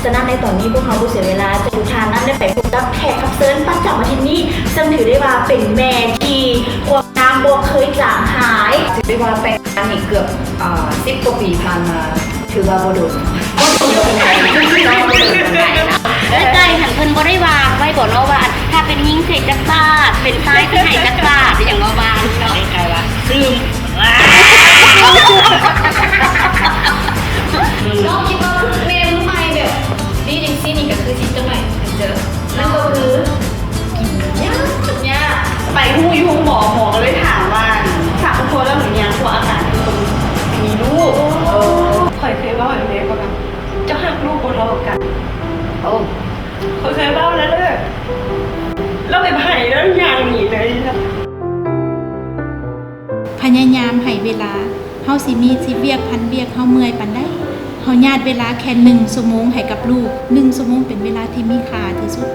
ສະນັ້ນໃນຕອນນີ້ພວກເຮົາບໍ່ເສຍເວລາ ຈະພາທຸກທ່ານນັ້ນໄດ້ໄປພົບກັບແຂກຮັບເຊີນປະຈຳອາທິດນີ້ ເຊິ່ງຖືໄດ້ວ່າເປັນແມ່ທີ່ຄວາມງາມບໍ່ເຄີຍຈາງຫາຍ ຖືໄດ້ວ່າແຕ່ງງານນີ້ເກືອບ ອ່າ ສິບກວ່າປີຜ່ານມາ ຖືວ່າບໍ່ດົນ ບໍ່ດົນປານໃດ ແລະໄກ່ຫັ້ນເພິ່ນບໍ່ໄດ້ວ່າໄວ້ບໍ່ເນາະວ່າ ຖ້າເປັນຍິງໃຫ້ຈັກບາດ ເປັນຊາຍຊິໃຫ້ຈັກບາດ ອີຫຍັງປະມານນີ້ເນາະ ໄກ່ວ່າຊຶມ ນ້ອງຄິດວ່າແມ່ມືໃໝ່ແບບດີຈັ່ງຊີ້ນີ້ກໍຄືຊິຈັ່ງໃດເຈີ ນັ້ນກໍຄືກິນຍາກ ຍາກ ໄປຮູ້ຢູ່ໂຮງໝໍ ໝໍກໍເລີຍຖາມວ່າ ຖາມຄົວແລ້ວຫຼືຍັງ ເພາະວ່າອາການຄືຄົນມີລູກ ເອີ ຂ້ອຍເຄີຍເວົ້າໃຫ້ແມ່ຟັງ ເຈົ້າຮັກລູກບໍ່ທໍ່ກັນ ໂອ້ ຂ້ອຍເຄີຍເວົ້າແລ້ວເດີ ລາວແບບໄຫ້ແລ້ວຍ່າງໜີເລີຍ. ພະຍາຍາມໃຫ້ເວລາ ເຮົາຊິມີສິບວຽກພັນວຽກ ເຮົາເມື່ອຍປານໃດ ເຮົາຍາດເວລາແຄ່ໜຶ່ງຊົ່ວໂມງໃຫ້ກັບລູກ ໜຶ່ງຊົ່ວໂມງເປັນເວລາທີ່ມີຄ່າທີ່ສຸດ.